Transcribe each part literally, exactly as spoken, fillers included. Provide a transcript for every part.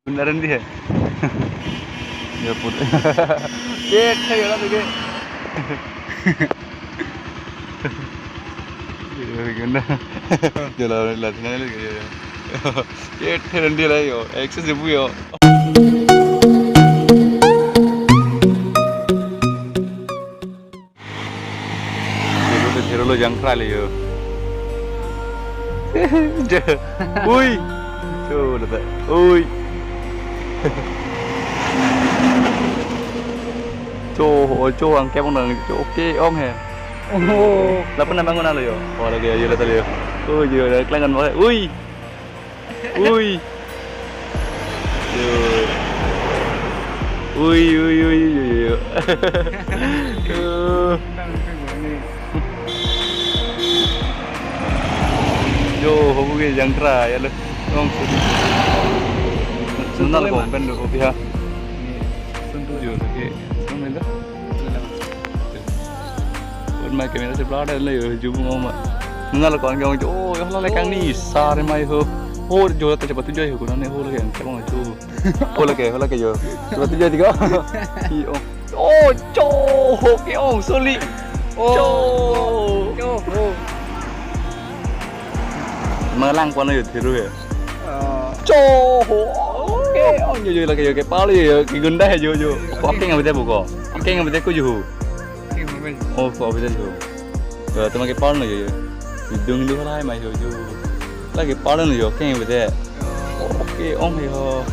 Gunda randi hai. Ya put. Ye, khayo la dege. Ye gunda. Jala la thina le ye. Ye, khayo randi la yo. Access de bu yo. Thero lo, thero lo jangkra le yo. Je. Ui. Cho, lata. Ui. Cho, ho, cho, angke bang nang, cho, oke, ong he. Oh. Lapen nang bangun lo yo. Oh, lagi ayo lata le yo. Oh, yo, lagi kelangan mo. Ui. Ui. Yo. Ui, ui, ui, ui, ui, ui. Yo. Yo, hobu ke jangkra ya lo. Nong. Sunal ko pen do ko piha. Yo, oke. Nong menda. Ot mai camera se blur le yo, zoom ong ma. Nunal ko ang jo, oh, yo la le kangni sar mai ho. Oh, jo ta cepat tu jo ho, kuna ne ho le kang, cepat jo. Ho le ke, ho le ke jo. Cepat tu jo tiga. I, oh. Oh, cho ho ke ong soli. Oh. Cho. Cho ho. Malang kono yo thiru he. Oh. Cho ho. Oke, oh, yo, yo, lagi yo, ke pali yo, ke gunda he yo, yo. Ko akeng abide buko. Akeng abide ko yo. Akeng abide. Oh, ko abide yo. Yo, teman ke pal no yo, yo. Dung dung halai mai yo, yo. Lagi pal no yo, akeng abide. Oh. Oke, ong he ho.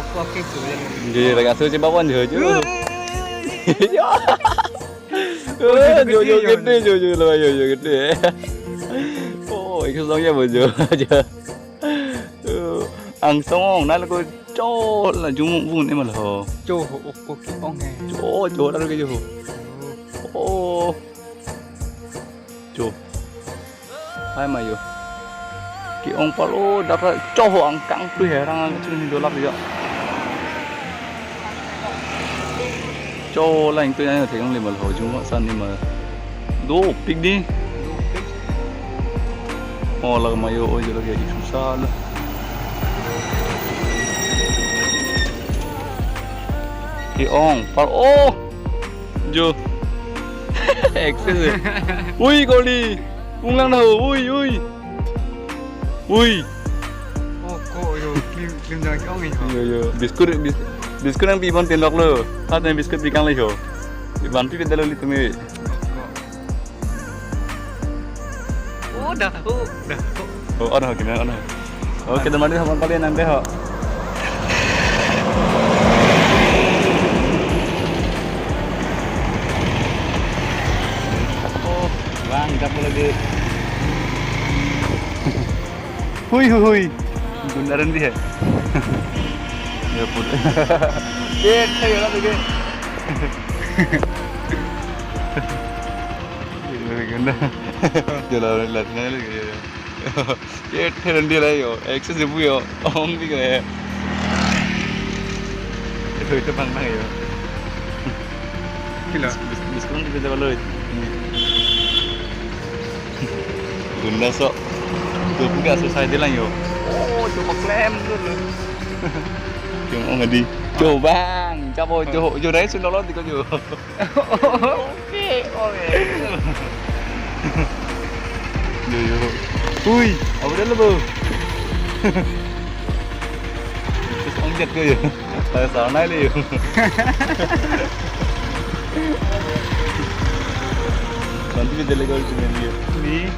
Oke, oke, tu ya. Yo, yo, lagi asu coba kon yo, yo. Wih. Yo. Oh, yo, yo, yo, gede, yo, yo, yo, yo, gede. Oh, ikut dong ya, bojo. Yo. Oh, angsong ong, nal ko cho la jumung bun emal ho. Cho ho, ok, ok, ong he. Cho, cho, nal ko cho ho. Oh. Cho. Hai ma yo. Ke-ong pal o, dara cho ho angkang tu he, rang ang chun do lap yo. Cho la ing tu ya thek ang le mal ho, jumung san ni ma. Dopik di. Oh, la ma yo, oi, jo lagi isu sala. Ke-ong pal, oh. Jo. Excess. Ui, koli. Ung lang na ho, ui, ui. Ui. Oh, ko yo, klim, klim jang ke-ong ni ho. Yo, yo. Biscuit, bis-, biscuit nangpi bon tin lok lo. Hat nang biscuit pi kang le ho. Iban pi beda lo li tumi. Oh, dah, oh, dah, oh. Oh, on ho, gimana on ho? Oke, teman, di hapon kali nang deh ho. Oh, bang, dap lagi. Hui, hui, hui. Gunda randi hai. Ya put. Eh, khayo la dege. Gunda. Jala la thina le. Ye, khayo randi la yo. Access de bu yo. Ong di kre. Itu, itu bang bang yo. Kilo. Bis-, bis-, biskon kita kalau. Gunda sok. Itu pun gak selesai dia lang yo. Oh, cuma klem dulu. Cuma ngadi. Coba, coba jo, jo dai sundalo tiko jo. Oke, oke. Yo, yo. Ui, apa dah lo, Bu? Terus ong jat ko yo. Saya salah nai le yo. Nanti kita lagi kalau cuma dia. Ni.